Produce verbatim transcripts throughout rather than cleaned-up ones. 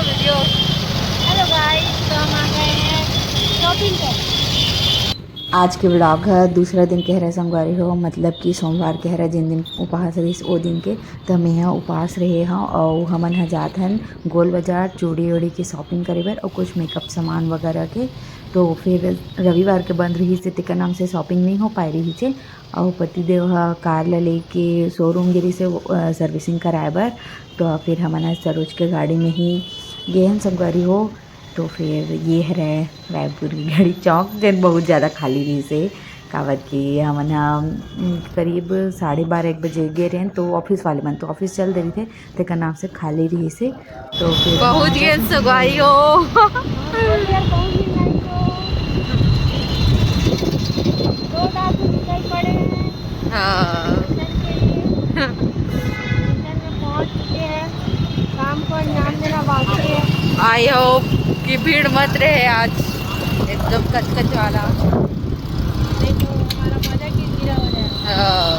Hello गाइस, तो हम आ गए हैं शॉपिंग पर। आज के व्लॉग ह दूसरा दिन के हरे संगवारी हो, मतलब कि सोमवार के हरे, जिन दिन उपास रहिस ओ दिन के। त मेंहा उपास रहे हंव अउ हमन ह जात हन गोल बाजार चूड़ी उड़ी के शॉपिंग करे बर अउ कुछ मेकअप सामान वगैरह के। तो फिर रविवार के बंद रहिस हे, तेकर नाम से शॉपिंग नइ हो पाए रहिस हे। अउ पतिदेव ह कार ल लेके शोरूम गे रहिस हे, अ, सर्विसिंग कराए बर। तो फिर हमन ह सरोज के गाड़ी में ही गे हन संगवारी हो। तो फिर ये हरे रायपुर के घड़ी चौक, जेन बहुत ज़्यादा खाली रहिस हे, काबर कि हमन ह, उम, करीब साढ़े बारह एक बजे गे रहेन, तो ऑफिस वाले मन तो ऑफिस चल दे रहिथे, तेकर नाम से खाली रहिस हे। तो फिर पहुंच गए संगवारी हो। दो रात में निकल पड़े हैं। हाँ। स्टेशन के लिए। स्टेशन में पहुंच चुके हैं। काम को अंजाम देना बाकी है। I hope कि भीड़ मत रहे आज, एकदम कचकच वाला। नहीं तो हमारा मजा किरकिरा हो जाएगा। हाँ।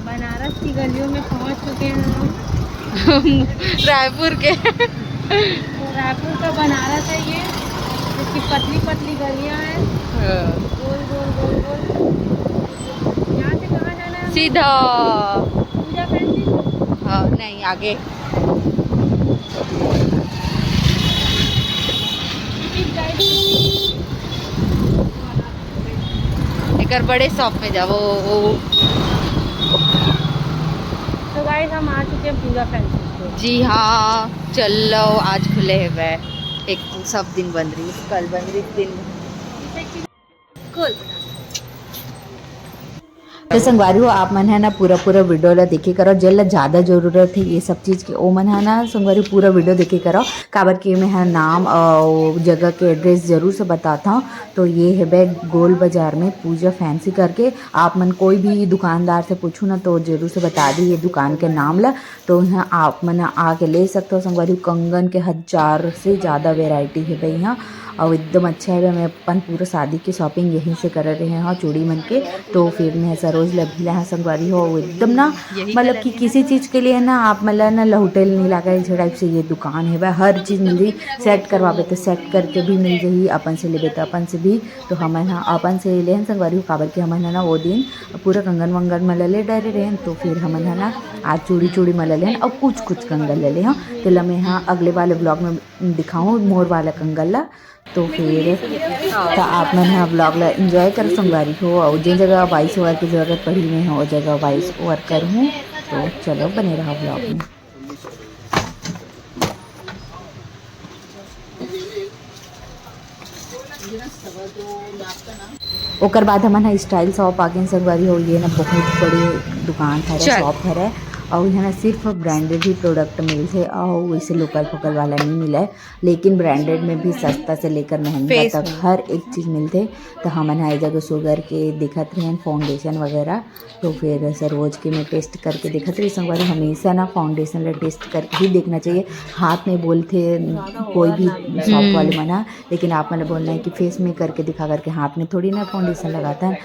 बनारस की गलियों में पहुंच चुके हैं हम। रायपुर के। तो रायपुर का बनारस है ये, इसकी पतली पतली गलियां हैं। हाँ। गोल गोल गोल गोल। यहाँ से कहाँ जाना है? सीधा। पूजा फैंसी। हाँ, नहीं, आगे। एकर बड़े शॉप में जाबो। तो गाइस, हम आ चुके हैं पूजा फैंसी स्टोर। जी हाँ, चलो, आज खुले हेवय। एक सब दिन बंद रहिस, कल बंद रहिस, दिन कुल। तो संगवारी हो, आप मन है ना पूरा पूरा वीडियो ला देखे करो, जेन ला ज्यादा जरूरत है ये सब चीज के, ओ मन है ना संगवारी पूरा वीडियो देखे करो, काबर कि मैं है नाम अउ जगह के एड्रेस जरूर से बताता हूँ। तो ये है बैग गोल बाजार में पूजा फैंसी करके, आप मन कोई भी दुकानदार से पूछू ना तो जरूर से बता दी ये दुकान के नाम ला। तो यहाँ आप मन आके ले सकते हो संगवारी, कंगन के हजार से ज्यादा वेराइटी है भाई यहाँ, और एकदम अच्छा है। मैं अपन पूरा शादी के शॉपिंग यहीं से कर रहे हैं चूड़ी मन के। तो फिर मैं सरोज लभी ला संगवारी हो, वो एकदम ना मतलब कि किसी चीज के लिए ना आप मन ला ना लहुटे नहीं लगा, इस टाइप से ये दुकान है भाई, हर चीज मिल रही, सेट करवाबे तो सेट करके भी मिल जाही, अपन से लेबे तो अपन से भी। तो हमन ह अपन से ले हन संगवारी हो, काबर कि हमन ह ना वो दिन पूरा कंगन वंगन मन ल ले डरे रहेन, तो फिर हमन ह ना आज चूड़ी चूड़ी मन ल लेहन अउ कुछ कुछ कंगन ल लेहन। तेला मैं ह अगले वाले ब्लॉग में दिखाऊँ मोर वाला कंगन ला। तो फिर तो आप मन ह ब्लॉग ला एंजॉय कर संगवारी हो, अउ जे जगह वॉइस ओवर की जरूरत पड़ी मैं ह वो जगह वॉइस ओवर करूँ। तो चलो बने रहो ब्लॉग में। ओकर बाद हमन ह स्टाइल शॉप आगे संगवारी हो, ये ना बहुत बड़े दुकान हरे, शॉप हरे, अउ यहाँ ना सिर्फ ब्रांडेड ही प्रोडक्ट मिलथे, अउ वैसे लोकल फोकल वाला नहीं मिले, लेकिन ब्रांडेड में भी सस्ता से लेकर महंगा तक हर एक चीज मिलथे। तो हमन ह ए जगह सुगर के देखत रहेन, फाउंडेशन वगैरह, तो फिर सरोज के मैं टेस्ट करके देखत रही संगवारी, हमेशा ना फाउंडेशन ला टेस्ट करके ही देखना चाहिए। हाथ में बोलथे कोई भी शॉप वाले मन ह, लेकिन आप मन ला बोलना है कि फेस में करके दिखा करके, हाथ में थोड़ी ना फाउंडेशन लगाता है,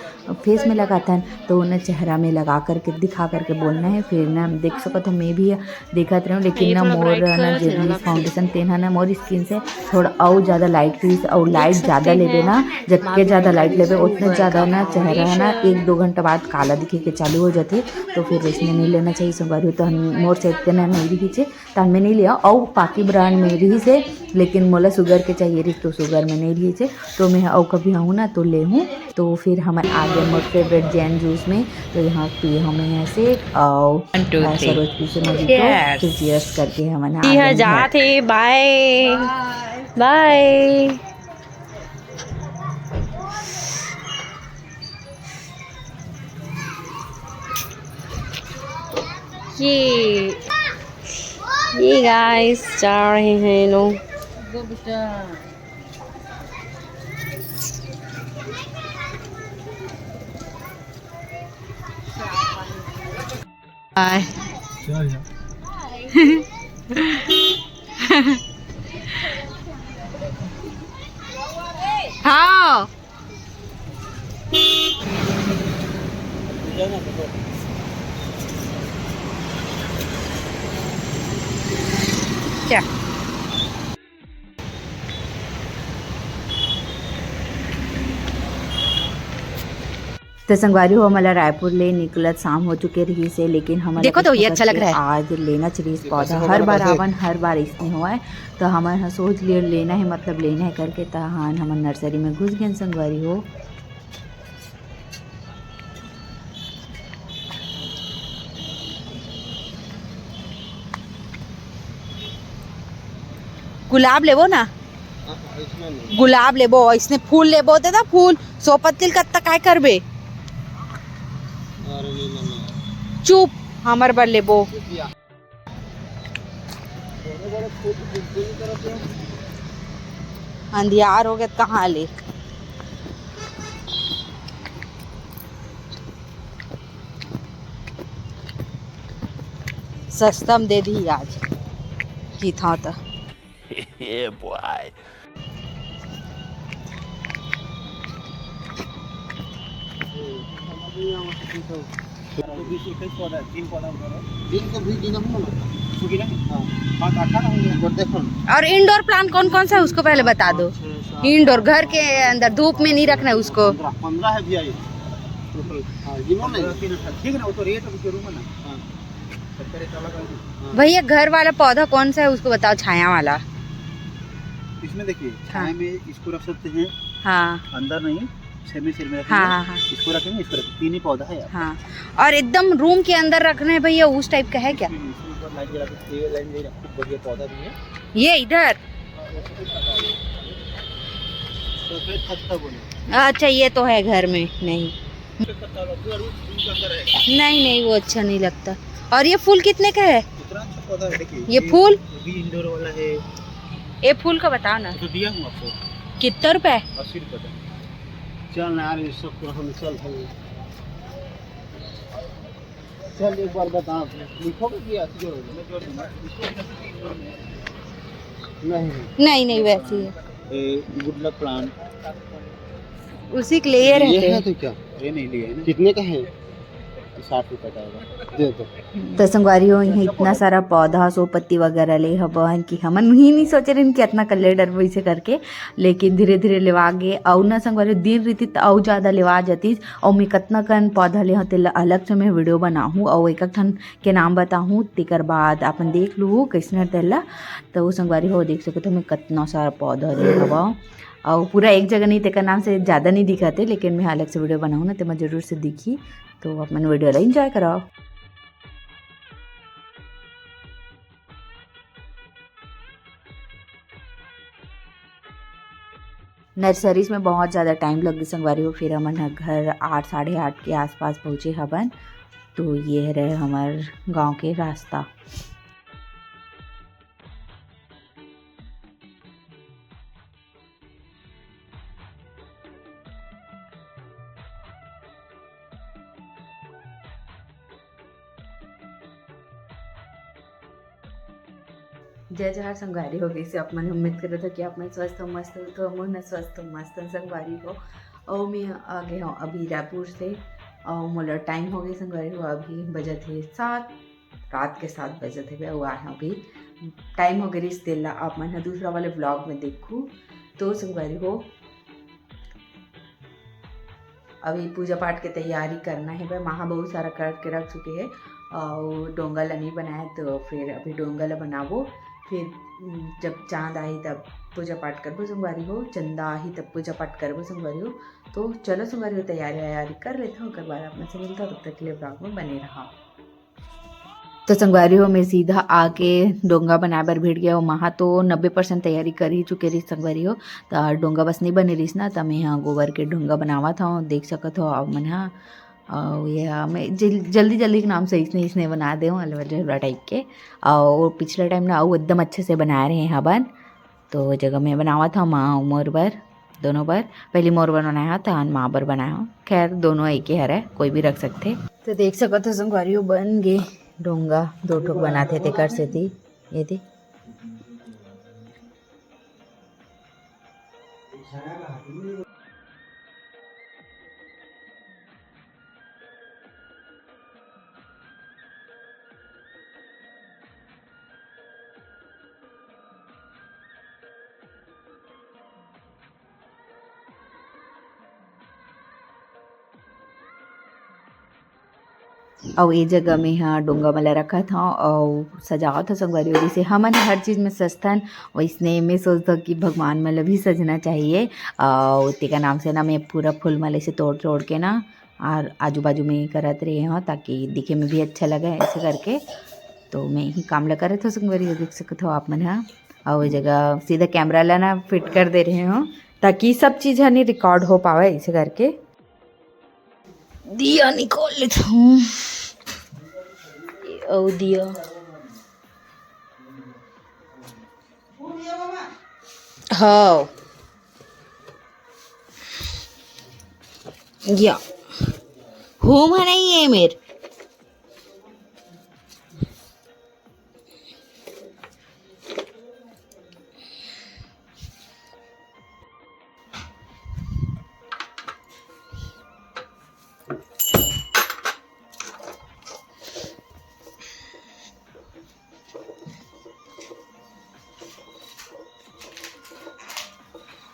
फेस में लगाता है। तो उन्हें चेहरा में लगा करके दिखा करके बोलना है। फिर ना देख सकत हो मैं भी देखत रहूँ, लेकिन ना मोर ना जे भी फाउंडेशन तेन ह ना मोर स्किन से थोड़ा अउ ज्यादा लाइट रहिस, अउ लाइट ज्यादा लेबे ना, जतके ज्यादा लाइट लेबे उतने ज्यादा ना चेहरा ह ना एक दो घंटा बाद काला दिखे के चालू हो जाथे। तो फिर वैसने नहीं लेना चाहिए संगवारी हो। तो हम मोर से इतना नहीं रहिस हे, तो मैं नहीं लिया। अउ बाकी ब्रांड में रहिस हे, लेकिन मोला सुगर के चाहिए रहिस, तो सुगर में नहीं रहिस हे। तो मैं अउ कभी आऊँ ना तो ले हूँ। तो फिर हमन आगे मोर फेवरेट जैन जूस में, तो यहाँ पिए हमें यहाँ से अउ सरोज पी से मजीतो। तो चीयर्स करके हमन आगे जात हे। बाय बाय। ये ये गाइस जा रहे हैं लोग। हाय। चल जा। हाँ। क्या? तो संगवारी हो, हमला रायपुर ले निकलत शाम हो चुके रहिस हे, लेकिन हमला देखो तो, ये अच्छा लग रहा है। आज लेना चाहिए पौधा। हर बार आवन, हर बार इसने होय, तो हमन ह सोच लिए लेना है, मतलब लेना है करके, तहान हमन नर्सरी में घुस गेन संगवारी हो। गुलाब लेबो ना, गुलाब लेबो, इसने फूल लेबो, दे दा फूल, सौ पत्ती ल कत्ता काय करबे? चुप, हमर बर लेबो। अंधियार हो गया, कहाँ ले? सस्ता में दे दी आज, की था तो। ये बॉय। और इंडोर प्लांट कौन कौन सा है, उसको पहले बता दो। इंडोर, घर के अंदर धूप में नहीं रखना है उसको। पंद्रह है भैया ये। ठीक है ना, वो तो रेट अभी करूँगा ना। भैया, घर वाला पौधा कौन सा है, उसको बताओ, छाया वाला। इसमें देखिए, हाँ। छाया में इसको रख सकते हैं। हाँ। अंदर नहीं, छह में सिर में रखेंगे। हाँ, हाँ, हाँ। इसको रखेंगे, इसको रखेंगे, तीन ही पौधा है। हाँ। और एकदम रूम के अंदर रखना है भैया, उस टाइप का है क्या? इसमें ऊपर लाइट जला के, लाइट जला के, खूब बढ़िया पौधा भी है। ये इधर? तो फिर खत्ता बोले। अच्छा, ये तो है घर में, नहीं। नहीं, नहीं, वो अच्छा नहीं लगता। और ये फूल कितने का है? इतना अच्छा पौधा है, देखिए, ये ये फूल? भी इंडोर वाला है। ये फूल का बताओ ना। तो दिया हूँ आपको। कितना रुपए? अस्सी रुपए का। चल ना यार, ये सब तो हम चल, हम चल, एक बार बता, लिखोगे कि ऐसे जोड़ोगे? नहीं, नहीं। नहीं, नहीं, वैसे ही है। गुड लक प्लांट। उसी के लिए ये ये रहते है हैं। तो क्या? ये नहीं लिए है ना? कितने का है? साठ रुपए का होगा, दे दो। तो संगवारी हो, यहाँ इतना सारा पौधा, सो पत्ती वगैरह ले हवन कि हमन ही नहीं सोचे रहन कि इतना कल्ले डरबो इसे करके, लेकिन धीरे धीरे लेवा गे। अउ ना संगवारी हो, दिन रहितिस त अउ ज्यादा लेवा जतिस। अउ मैं कतना कन पौधा ले हव, तेला अलग से मैं वीडियो बनाहूँ अउ एक एक ठन के नाम बताहूँ, तेकर बाद अपन देख लूहू कइसने तेला। त ओ संगवारी हो, देख सकत हो, मैं कतना सारा पौधा ले हवव, अउ पूरा एक जगह नहीं, तेकर नाम से ज्यादा नहीं दिखत हे, लेकिन मैं अलग से वीडियो बनाहूँ ना, तेमा जरूर से दिखही, तो अपन वीडियो ला एंजॉय करव। नर्सरीज में बहुत ज़्यादा टाइम लग गई संगवारी हो, फिर हमन ह घर आठ, साढ़े आठ के आसपास पहुँचे हवन। तो ये हरे हमर गांव के रास्ता। जय जोहार संगवारी हो, कइसे आप मन? उम्मीद करत हो कि आप मन स्वस्थ हो, मस्त हो। तो हमन स्वस्थ हो, मस्त हो संगवारी हो। अउ मैं आ गे हव अभी रायपुर से, अउ मोला टाइम हो गई संगवारी हो, अभी बजत हे सात, रात के सात बजत हे। अउ आए हव अभी, टाइम हो गई रिस, तेला आप मन ह दूसरा वाले व्लॉग में देखू। तो संगवारी हो, अभी पूजा पाठ के तैयारी करना हे। मैं माँ ह बहुत सारा करके रख चुके हे अउ डोंगा ला नहीं बनाए, तो फिर अभी डोंगा ला बनाबो। फिर, उम, जब चांद आही तब पूजा पाठ करबो संगवारी हो, चंदा आही तब पूजा पाठ करबो संगवारी हो। तो चलो संगवारी हो, तैयारी वैयारी कर लेथव, ओकर बाद आप मन से मिलथव, तब तक के लिए व्लॉग में बने रहा। तो संगवारी हो, मैं सीधा आके डोंगा बनाए बर भिड़ गया हूँ। माँ ह तो नब्बे परसेंट तैयारी कर ही चुके रहिस संगवारी हो, त डोंगा बस नहीं बने रहिस ना, त मैं ह गोबर के डोंगा बनावत हव, देख सकत हो आप मन ह। अउ ये ह मैं जल-, जल्दी जल्दी के नाम से इसने, इसने बना दे हूँ, अलवर जलवा टाइप के। अउ पिछला टाइम ना अउ एकदम अच्छे से बनाए रहे हवन, तो वो जगह मैं बनावत हव माँ अउ मोर बर, दोनों बर। पहली मोर बर बनाए हव, तहन माँ बर बनाए हव। खैर, दोनों एके हरे, कोई भी रख सकथे। तो देख सकत हो संगवारी हो, बन गे डोंगा, दो ठोक बनाथे तेकर सेती। ये दे। अउ ए जगह में हा डोंगा मन ला रखत हव अउ सजावत हव संगवारी हो। जइसे हमन हर चीज में सजथन, वइसने मैं सोचथव कि भगवान मन ला भी सजना चाहिए। अउ तेकर नाम से ना मैं पूरा फूल मन ला ऐसे तोड़ तोड़ के ना और आजू बाजू में करत रहे हव, ताकि दिखे में भी अच्छा लगे ऐसे करके। तो मैं ही काम ला करत हव संगवारी हो, देख सकत हव आप मन हा। अउ ए जगह सीधा कैमरा ला ना फिट कर दे रहे हव, ताकि सब चीज हा नहीं रिकॉर्ड हो पावे ऐसे करके। दिया निकाल लेता हूँ। अउ दिया। हाँ। या। होम है नहीं ये मेर।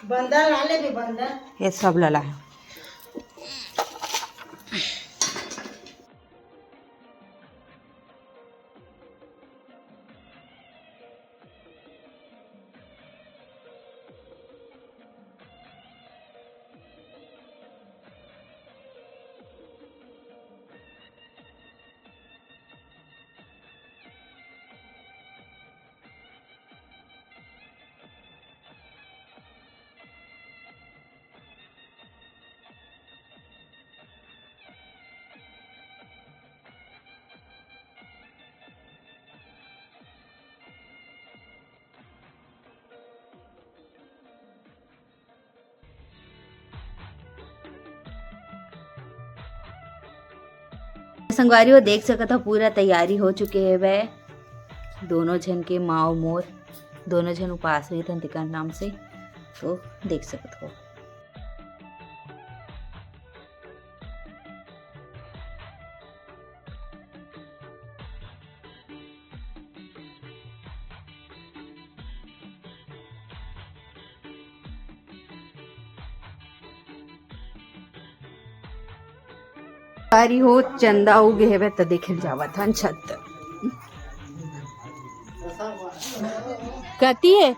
बंदर ला ले भी बंदर। ये सब लला है। संगवारी हो, देख सकत हो, पूरा तैयारी हो चुके हवय। दोनों झन के माँ अउ मोर, दोनों झन उपास रहिथन तेकर नाम से, तो देख सकत हो। कारी हो, चंदा उगे हवे त देखे ल जावत हन छत। कती है?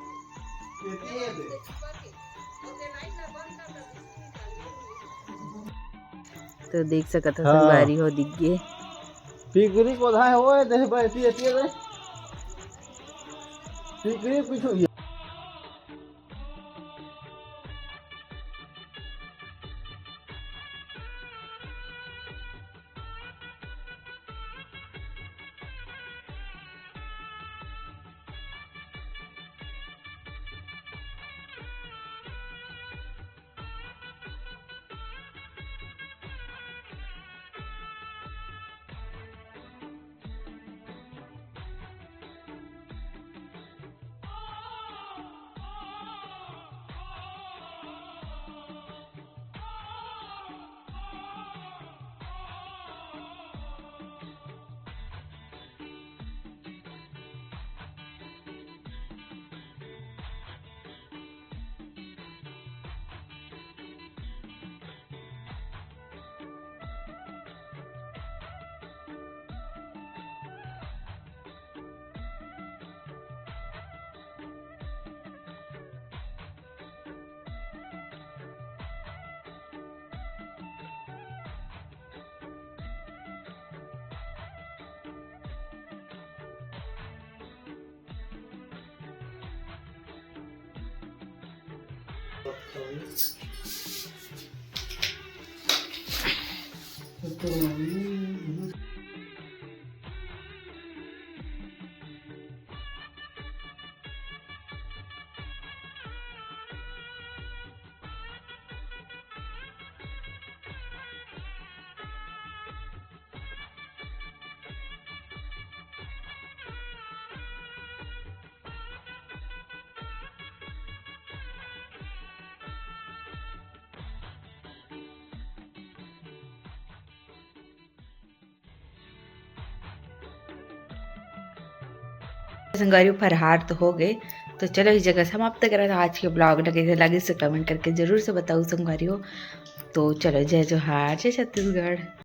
तो देख सकत हो हाँ। संगवारी हो, दिख गे। पिगरी पौधा है, ओए, देख बे, एती, एती, एती। पिगरी कुछ हुई। संगवारी हो, फरहार तो हो गए, तो चलो इस जगह समाप्त करत आज के ब्लॉग ला। कैसे लगिस तो कमेंट करके जरूर से बताओ संगवारी हो। तो चलो, जय जोहार, जय छत्तीसगढ़।